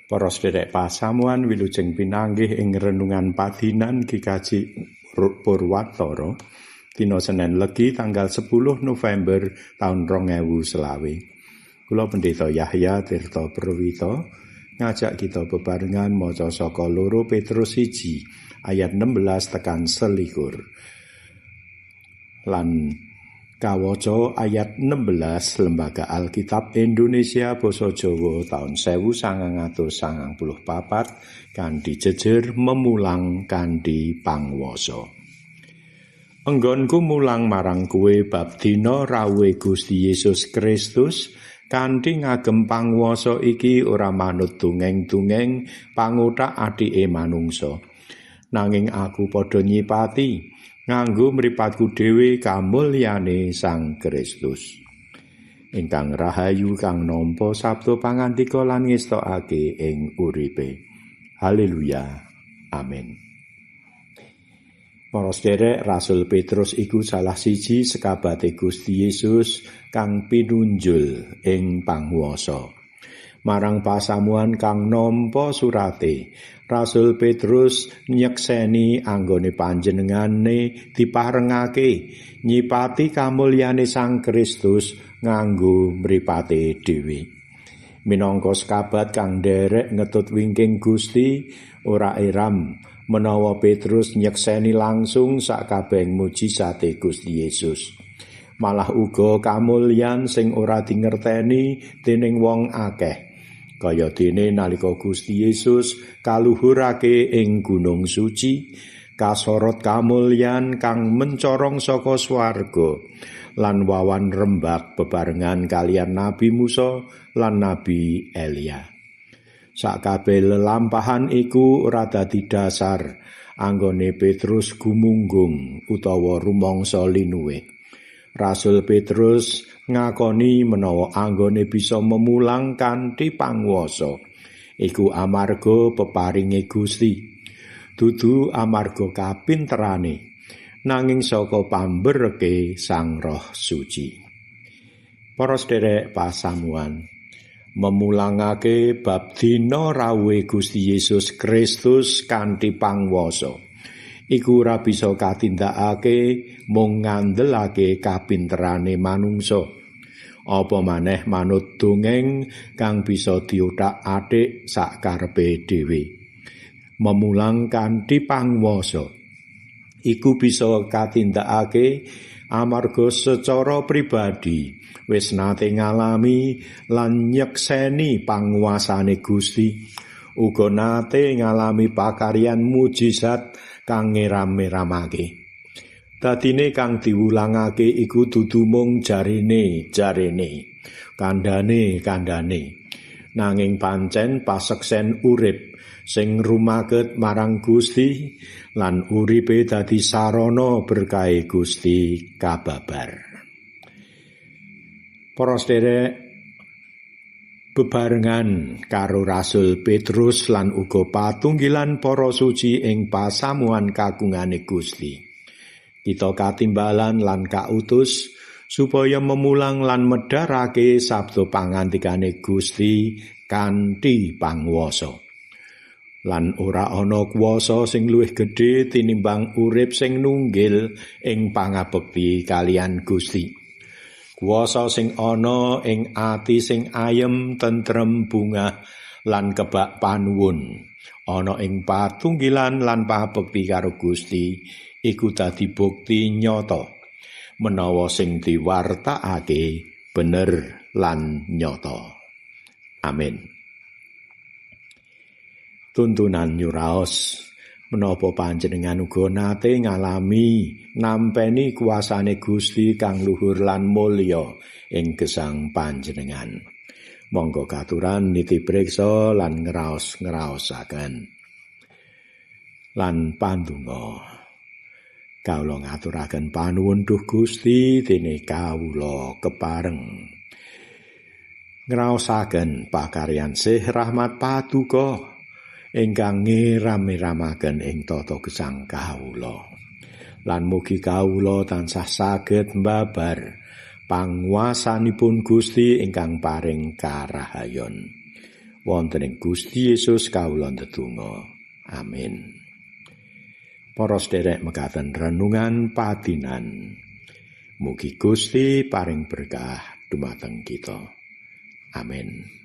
Para sedherek pasamuan, wilujeng pinanggih ing renungan padinan Gikaji Purwantara dina Senin Legi tanggal 10 November taun 2020. Kula Pendeta Yahya Tirta Perwita ngajak kita bebarengan maca saka 2 Petrus 1 ayat 16 tekan 21. Lan kawaca ayat 16 Lembaga Alkitab Indonesia Basa Jawa taun 1994 kanthi jejer memulang kanthi pangwasa. Enggonku mulang marang kowe bab dina rawuhe Gusti Yesus Kristus kanthi ngagem pangwasa iki ora manut dongeng-dongeng pangothak atike manungsa. Nanging aku padha nyipati nganggo mripatku dhewe kamulyane Sang Kristus. Ingkang rahayu kang nampa sabda pangandika lan ngestokake ing uripe. Haleluya. Amin. Para sederek, Rasul Petrus iku salah siji sekabate Gusti Yesus kang pinunjul ing panguwasa. Marang pasamuan kang nampa surate, Rasul Petrus nyekseni anggone panjenengane diparengake nyipati kamulyane Sang Kristus nganggo mripate dhewe. Minangka sekabat kang nderek ngetut wingking Gusti, ora eram menawa Petrus nyekseni langsung sakabehing mujizate Gusti Yesus. Malah uga kamulyan sing ora dingerteni dening wong akeh. Kaya dene nalika Gusti Yesus kaluhurake ing Gunung Suci, kasorot kamulyan kang mencorong saka swarga lan wawan rembak bebarengan kaliyan Nabi Musa lan Nabi Elia. Sakabeh lelampahan iku ora dadi dasar anggone Petrus gumunggung utawa rumangsa linuwih. Rasul Petrus ngakoni menawa anggone bisa memulang kanthi panguwasa iku amarga peparinge Gusti, dudu amarga kapinterane, nanging saka pambereke Sang Roh Suci. Para sederek pasamuan, memulangake bab dina rawuhe Gusti Yesus Kristus kanthi panguwasa iku ora bisa katindakake mung ngandelake kapinterane manungsa. Apa maneh manut dongeng kang bisa diothak-athik sakarepe dhewe. Memulang kanthi panguwasa iku bisa katindakake amarga secara pribadi wis nate ngalami lan nyekseni panguwasane Gusti, uga nate ngalami pakaryan mujizat kang ngeram-eramake. Dadine kang diwulangake iku dudu mung jarene, kandhane, nanging pancen paseksen urip sing rumaket marang Gusti lan uripe dadi sarana berkahe Gusti kababar. Para sederek, bebarengan karo Rasul Petrus lan uga patunggilan para suci ing pasamuan kagungane Gusti, kita katimbalan lan kautus supaya memulang lan medharake sabda pangandikane Gusti kanthi panguwasa. Lan ora ana kuwasa sing luwih gedhe tinimbang urip sing nunggil ing pangabekti kaliyan Gusti. Kuwasa sing ana ing ati sing ayem, tentrem, bungah lan kebak panuwun ana ing patunggilan lan pangabekti karo Gusti iku dadi bukti nyata menawa sing diwartakake bener lan nyata. Amin. Tuntunan nyuraos, menapa panjenengan uga nate ngalami nampeni kuasane Gusti kang luhur lan mulya ing gesang panjenengan? Monggo katuran niti priksa lan ngraos-ngraosaken. Lan pandonga. Kawula ngaturaken panuwun duh Gusti dene kawula kepareng ngraosaken pakaryan sih rahmat paduka ingkang ngeram-eramaken ing tata gesang kawula. Lan mugi kawula tansah saged mbabar panguwasanipun Gusti ingkang paring karahayon. Wonten ing Gusti Yesus kawula ndedonga. Amin. Para sederek, mekaten renungan padinan. Mugi Gusti paring berkah dumateng kita. Amin.